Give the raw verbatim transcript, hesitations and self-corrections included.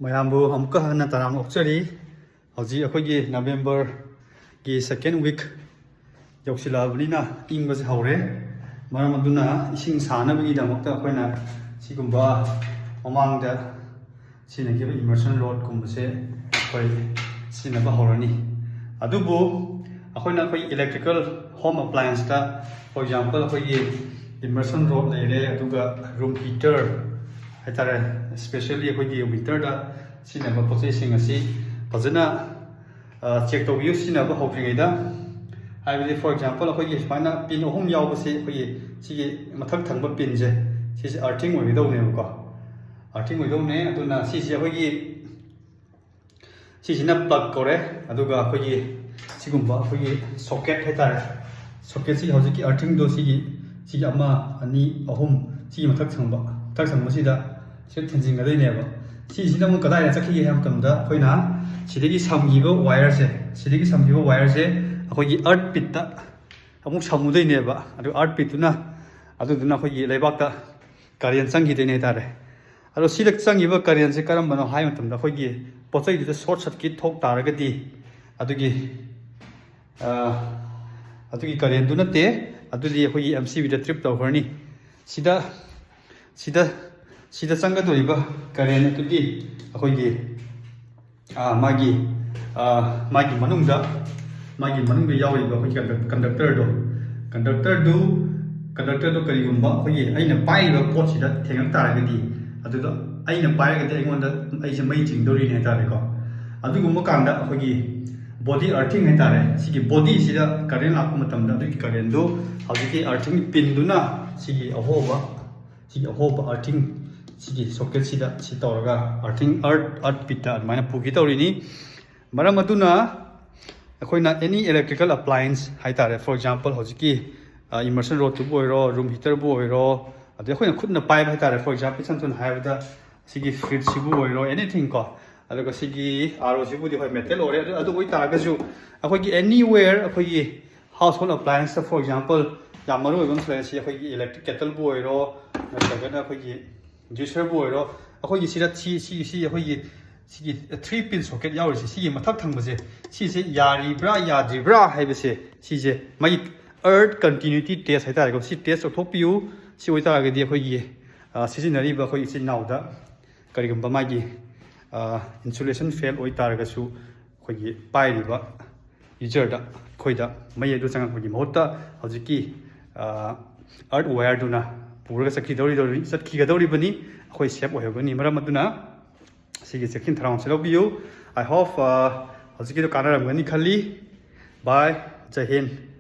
ꯃꯌꯥꯝꯕꯨ ꯑꯃꯨꯛꯀ ꯍꯟꯅ ꯇꯔꯥꯝꯅ ꯑꯣꯛꯆꯔꯤ꯫ ꯍꯧꯖꯤꯛ ꯑꯩꯈꯣꯏꯒꯤ ꯅꯕꯦꯝꯕꯔꯒꯤ second week ꯌꯧꯁꯤꯜꯂꯛꯑꯕꯅꯤꯅ ꯏꯪꯕꯁꯦ ꯍꯧꯔꯦ꯫ ꯃꯔꯝ ꯑꯗꯨꯅ ꯏꯁꯤꯡ ꯁꯥꯅꯕꯒꯤꯗꯃꯛꯇ ꯑꯩꯈꯣꯏꯅ ꯁꯤꯒꯨꯝꯕ ꯃꯃꯥꯡꯗ ꯁꯤꯖꯤꯟꯅꯈꯤꯕ immersion rodꯀꯨꯝꯕꯁꯦ ꯑꯩꯈꯣꯏ ꯁꯤꯖꯤꯟꯅꯕ ꯍꯧꯔꯅꯤ꯫ ꯑꯗꯨꯕꯨ ꯑꯩꯈꯣꯏꯅ ꯑꯩꯈꯣꯏ electrical home applianceꯇ, for example, ꯑꯩꯈꯣꯏꯒꯤ immersion rod ꯂꯩꯔꯦ, ꯑꯗꯨꯒ room heater ꯍꯥꯏꯇꯥꯔꯦ, especially ꯑꯩꯈꯣꯏꯒꯤ winterꯗ ꯁꯤꯖꯤꯟꯅꯕ ꯄꯣꯠ ꯆꯩꯁꯤꯡ ꯑꯁꯤ ꯐꯖꯅ check ꯇꯧꯕꯤꯌꯨ, ꯁꯤꯖꯤꯟꯅꯕ ꯍꯧꯗ꯭ꯔꯤꯉꯩꯗ꯫ ꯍꯥꯏꯕꯗꯤ, for example, ꯑꯩꯈꯣꯏꯒꯤ ꯁꯨꯃꯥꯏꯅ pin ꯑꯍꯨꯝ ꯌꯥꯎꯕꯁꯤ, ꯑꯩꯈꯣꯏꯒꯤ ꯁꯤꯒꯤ ꯃꯊꯛ ꯊꯪꯕ pinꯁꯦ, ꯁꯤꯁꯦ earthing ꯑꯣꯏꯒꯗꯧꯅꯦꯕꯀꯣ꯫ Earthing ꯑꯣꯏꯗꯧꯅꯦ꯫ ꯑꯗꯨꯅ ꯁꯤꯁꯦ ꯑꯩꯈꯣꯏꯒꯤ, ꯁꯤꯁꯤꯅ plug ꯀꯧꯔꯦ꯫ ꯑꯗꯨꯒ ꯑꯩꯈꯣꯏꯒꯤ ꯁꯤꯒꯨꯝꯕ ꯑꯩꯈꯣꯏꯒꯤ socket ꯍꯥꯏꯇꯥꯔꯦ, socketꯁꯤ ꯍꯧꯖꯤꯛꯀꯤ earthingꯗꯣ ꯁꯤꯒꯤ, ꯁꯤꯒꯤ ꯑꯃ, ꯑꯅꯤ, ꯑꯍꯨꯝ, ꯁꯤꯒꯤ ꯃꯊꯛ ꯊꯪꯕ, ꯃꯊꯛ ꯊꯪꯕꯁꯤꯗ ꯁꯤꯗ ꯊꯤꯟꯖꯤꯟꯒꯗꯣꯏꯅꯦꯕ꯫ ꯁꯤꯁꯤꯅ ꯑꯃꯨꯛ ꯀꯗꯥꯏꯗ ꯆꯠꯈꯤꯒꯦ ꯍꯥꯏꯕ ꯃꯇꯝꯗ, ꯑꯩꯈꯣꯏꯅ ꯁꯤꯗꯒꯤ ꯁꯝꯈꯤꯕ wireꯁꯦ, ꯁꯤꯗꯒꯤ ꯁꯝꯈꯤꯕ wireꯁꯦ ꯑꯩꯈꯣꯏꯒꯤ earth pitꯇ ꯑꯃꯨꯛ ꯁꯝꯃꯨꯗꯣꯏꯅꯦꯕ꯫ ꯑꯗꯨ earth pitꯇꯨꯅ, ꯑꯗꯨꯗꯨꯅ ꯑꯩꯈꯣꯏꯒꯤ ꯂꯩꯕꯥꯛꯇ current ꯆꯪꯈꯤꯗꯣꯏꯅꯦ ꯍꯥꯏꯇꯥꯔꯦ꯫ ꯑꯗꯣ ꯁꯤꯗ ꯆꯪꯉꯤꯕ currentꯁꯦ ꯀꯔꯝꯕꯅꯣ ꯍꯥꯏꯕ ꯃꯇꯝꯗ, ꯑꯩꯈꯣꯏꯒꯤ ꯄꯣꯠ ꯆꯩꯗꯨꯗ short circuit ꯊꯣꯛ ꯇꯥꯔꯒꯗꯤ, ꯑꯗꯨꯒꯤ, ꯑ, ꯑꯗꯨꯒꯤ currentꯗꯨ ꯅꯠꯇꯦ, ꯑꯗꯨꯗꯤ ꯑꯩꯈꯣꯏꯒꯤ MCBꯗ trip ꯇꯧꯈ꯭ꯔꯅꯤ꯫ ꯁꯤꯗ, ꯁꯤꯗ, ꯁꯤꯗ ꯆꯪꯒꯗꯧꯔꯤꯕ current ꯑꯗꯨꯗꯤ ꯑꯩꯈꯣꯏꯒꯤ, ꯑ, ꯃꯥꯒꯤ, ꯑ, ꯃꯥꯒꯤ ꯃꯅꯨꯡꯗ, ꯃꯥꯒꯤ ꯃꯅꯨꯡꯗ ꯌꯥꯎꯔꯤꯕ ꯑꯩꯈꯣꯏꯒꯤ conduct-, conductorꯗꯣ, conductorꯗꯨ, conductorꯗꯨ ꯀꯔꯤꯒꯨꯝꯕ ꯑꯩꯈꯣꯏꯒꯤ ꯑꯩꯅ ꯄꯥꯏꯔꯤꯕ ꯄꯣꯠꯁꯤꯗ ꯊꯦꯡꯉꯛ ꯇꯥꯔꯒꯗꯤ, ꯑꯗꯨꯗ ꯑꯩꯅ ꯄꯥꯏꯔꯒꯗꯤ ꯑꯩꯉꯣꯟꯗ, ꯑꯩꯁꯦ ꯃꯩ ꯆꯤꯡꯗꯧꯔꯤꯅꯦ ꯍꯥꯏꯇꯥꯔꯦꯀꯣ꯫ ꯑꯗꯨꯒꯨꯝꯕ ꯀꯥꯟꯗ ꯑꯩꯈꯣꯏꯒꯤ body earthing ꯍꯥꯏꯇꯥꯔꯦ, ꯁꯤꯒꯤ bodyꯁꯤꯗ current ꯂꯥꯛꯄ ꯃꯇꯝꯗ ꯑꯗꯨꯒꯤ currentꯗꯨ ꯍꯧꯖꯤꯛꯀꯤ earthing pinꯗꯨꯅ ꯁꯤꯒꯤ ꯑꯍꯣꯕ, ꯁꯤꯒꯤ ꯑꯍꯣꯕ earthing, ꯁꯤꯒꯤ socketꯁꯤꯗ ꯁꯤ ꯇꯧꯔꯒ earthing, earth, earth pitꯇ ꯑꯗꯨꯃꯥꯏꯅ ꯄꯨꯈꯤ ꯇꯧꯔꯤꯅꯤ꯫ ꯃꯔꯝ ꯑꯗꯨꯅ ꯑꯩꯈꯣꯏꯅ any electrical appliance ꯍꯥꯏꯇꯥꯔꯦ, for example, ꯍꯧꯖꯤꯛꯀꯤ, ꯑ, immersion rodꯇꯨꯕꯨ ꯑꯣꯏꯔꯣ, room heaterꯕꯨ ꯑꯣꯏꯔꯣ, ꯑꯗꯩ ꯑꯩꯈꯣꯏꯅ ꯈꯨꯠꯅ ꯄꯥꯏꯕ ꯍꯥꯏꯇꯥꯔꯦ, for example, ꯏꯁꯝ ꯁꯝꯅ ꯍꯥꯏꯔꯕꯗ ꯁꯤꯒꯤ fridgeꯁꯤꯕꯨ ꯑꯣꯏꯔꯣ, anything ꯀꯣ, ꯑꯗꯨꯒ ꯁꯤꯒꯤ ROꯁꯤꯕꯨꯗꯤ ꯍꯣꯏ metal ꯑꯣꯏꯔꯦ, ꯑꯗꯨ, ꯑꯗꯨ ꯑꯣꯏꯇꯥꯔꯒꯁꯨ ꯑꯩꯈꯣꯏꯒꯤ anywhere ꯑꯩꯈꯣꯏꯒꯤ household applianceꯇ, for example, ꯌꯥꯝ ꯃꯔꯨ ꯑꯣꯏꯕ ꯑꯃꯁꯨ ꯂꯩꯔꯦ꯫ ꯁꯤ ꯑꯩꯈꯣꯏꯒꯤ electric kettleꯕꯨ ꯑꯣꯏꯔꯣ, ꯅꯠꯇ꯭ꯔꯒꯅ ꯑꯩꯈꯣꯏꯒꯤ juicerꯕꯨ ꯑꯣꯏꯔꯣ, ꯑꯩꯈꯣꯏꯒꯤ ꯁꯤꯗ ꯁꯤ ꯁꯤ ꯁꯤ ꯑꯩꯈꯣꯏꯒꯤ ꯁꯤꯒꯤ three pin socket ꯌꯥꯎꯔꯤꯁꯦ, ꯁꯤꯒꯤ ꯃꯊꯛ ꯊꯪꯕꯁꯦ, ꯁꯤꯁꯦ ꯌꯥꯔꯤꯕ꯭ꯔꯥ ꯌꯥꯗ꯭ꯔꯤꯕ꯭ꯔꯥ ꯍꯥꯏꯕꯁꯦ, ꯁꯤꯁꯦ ꯃꯥꯒꯤ earth continuity test ꯍꯥꯏꯇꯥꯔꯦꯀꯣ, ꯁꯤ test ꯇꯧꯊꯣꯛꯄꯤꯌꯨ꯫ ꯁꯤ ꯑꯣꯏꯇꯥꯔꯒꯗꯤ ꯑꯩꯈꯣꯏꯒꯤ, ꯑ, ꯁꯤꯖꯤꯟꯅꯔꯤꯕ ꯑꯩꯈꯣꯏ ꯏꯆꯤꯟ ꯏꯅꯥꯎꯗ ꯀꯔꯤꯒꯨꯝꯕ ꯃꯥꯒꯤ, ꯑ, insulation fail ꯑꯣꯏꯇꯥꯔꯒꯁꯨ, ꯑꯩꯈꯣꯏꯒꯤ ꯄꯥꯏꯔꯤꯕ userꯗ, ꯑꯩꯈꯣꯏꯗ ꯃꯩ ꯑꯗꯨ ꯆꯪꯉꯛꯄꯒꯤ ꯃꯍꯨꯠꯇ ꯍꯧꯖꯤꯛꯀꯤ, ꯑ, earth wireꯗꯨꯅ ꯄꯨꯔꯒ ꯆꯠꯈꯤꯗꯧꯔꯤ-, ꯆꯠꯈꯤꯒꯗꯧꯔꯤꯕꯅꯤ꯫ ꯑꯩꯈꯣꯏ safe ꯑꯣꯏꯍꯧꯒꯅꯤ꯫ ꯃꯔꯝ ꯑꯗꯨꯅ ꯁꯤꯒꯤ ꯆꯦꯛꯁꯤꯟ ꯊꯧꯔꯥꯡꯁꯤ ꯂꯧꯕꯤꯌꯨ꯫ I hope, ꯑ, ꯍꯧꯖꯤꯛꯀꯤꯗꯣ ꯀꯥꯟꯅꯔꯝꯒꯅꯤ ꯈꯜꯂꯤ꯫ Bye꯫ ꯖꯩ ꯍꯤꯟ꯫